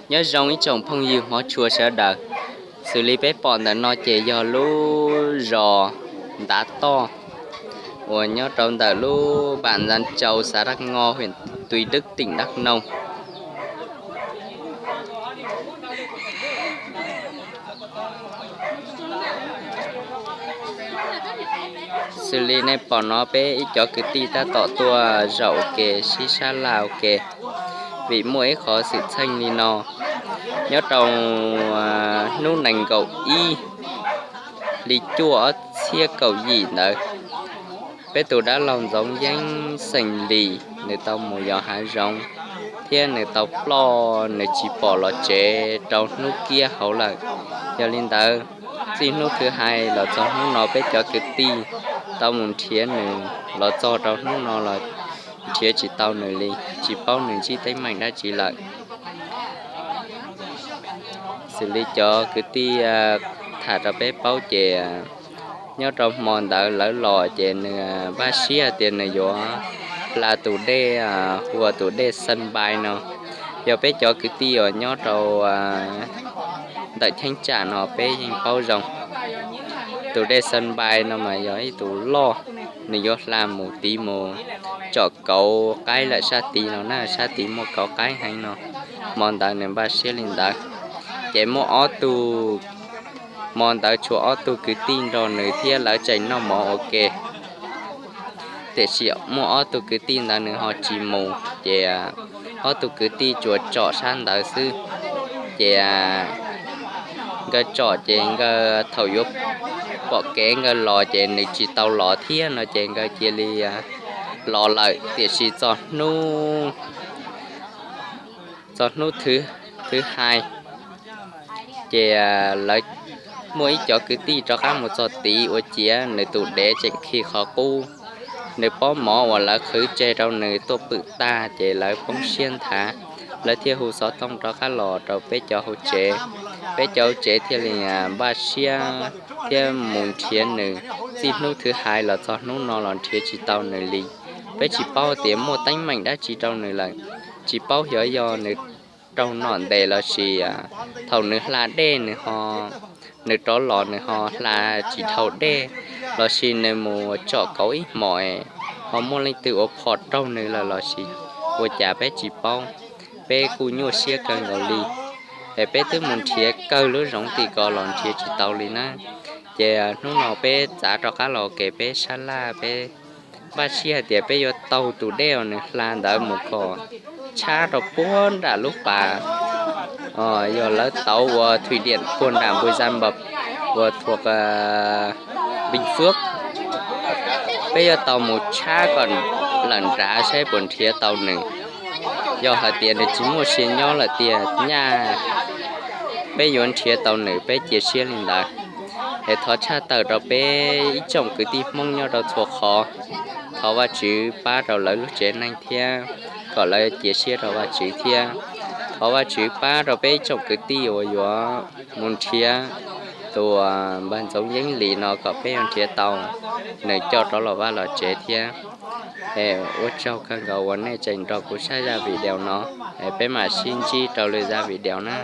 Nyob zoo ib tsoom phooj ywg hmov tshua sawv daws, xws li peb pom ntawm no ces yog lub zos Ntav Toj uas nyob rau ntawm lub Bản Giang Châu, xã Đắk Ngo, huyện Tuy Đức, tỉnh Đắk Nông. Xws li nej pom no peb ib cov kwv tij tab tom tuaj zaum ua ke sib sab laj ua ke, vim muaj ib qhov xwm txheej li no. Nyob rau hnub nees nkaum ib hli cuaj ob txhiab kaum yim ntawd, peb tus dab laug Ntxoov Yeeb xeem Lis nws tau mus yos hav zoov thiab nws tau ploj, nws tsis pom los tsev rau hnub kiab hauv lawm. Yog li ntawd, txij hnub khwv hais los txog hnub no peb cov kwv tij tau mus nrhiav nws los txog rau hnub no los nrhiav tsis tau nws li, tsis paub nws ntsib teeb meem dab tsi lawm. Xws li cov kwv tij tham rau peb paub ces nyob rau hmo ntawd lawv los ces nws npaj siab tias nws yuav hla tus dej, hu ua tus dej Xeeb Npai no. Yog peb cov kwv tij uas nyob rau ntawm cheeb tsam no peb yeej paub zoo. Tus dej Xeeb Npai no mas yog ib tus loj, nws yuav hla mus tid mus tsom kauv qaib lawm sab tid no na, sab tid muaj kauv qaib heev no. Hmo ntawd nws npaj siab li ntawd, ces muaj ob tug, hmo ntawd tshuav ob tug kwv tij nrog nws thiab lawv tseem noj mov ua ke. Tiam sis muaj ob tug kwv tij ntawd nws ho tsis mus, ces ob tug kwv tij tsuas tsom sab ntawd xwb. Ces nkawd tsom ces nkawd thaum yuav pom kev nkawd los ces nws tsis tau los thiab no ces nkawd cia li los lawm. Tiam sis txog hnub, txog hnub khwv hais ces lawv muaj ib cov kwv tij rov qab mus txog tid ua ciav nws tus dev tseem khi qhov qub. Nws pob mov uas lawv qhwv tseg rau nws tuaj pwm tag ces lawv poob siab nthav, lawv thiaj hu xov tooj rov qab los rau peb cov hauv tsev. Peb cov hauv tsev thiaj li npaj siab thiab mus nrhiav nws. Txij hnub khwv hais los txog hnub no los nrhiav tsis tau nws li. Peb tsis paub tias muaj teeb meem dab tsi rau nws lawm, tsis paub xyov yog nws raug nom ntes lossis thaum nws hla dej nws ho, nws rov los nws ho hla tsis dhau dej, lossis nws mus tsom kauv ib hmos ho muaj leej twg ua phom raug nws lawm lossis ua cas peb tsis paub. Peb kuj nyuaj siab kawg nkaus li, es peb twb mus nrhiav kawg lub zoov tim ko los nrhiav tsis tau li na. Ces hnub no peb txav rov qab los kev peb sab laj peb npaj siab hais tias peb yuav taug tus dej uas nws hla ntawd mus kom tshab rau puag nram lub pas, yog lawv tauv ua thwm diam puag nram Npus Zas Npam uas thuam Npis Fwb. Peb yuav tau mus tshab kom lawm nrad saib puas nrhiav tau nws. Yog hais tias nws tsis muaj sia nyob lawm tiag nyaj, peb yuav nrhiav tau nws peb cia siab li ntawd. Es thov tshaj tawm rau peb ib tsoom kwv tij Hmoob nyob rau txhua qhov, thov Vajtswv pab rau lawv lub tsev neeg thiab kom lawv cia siab rau Vajtswv thiab. Thov Vajtswv pab rau peb ib tsoom kwv tij uas yuav mus nrhiav tus npawg Ntxoov Yeeb Lis no kom peb yuav nrhiav tau nws coj rov los vaj los tsev thiab. Es ua tsaug kawg nkaus uas nej tseem nrog kuv saib zaj video no, es peb mam sib ntsib rau lwm zaj video na.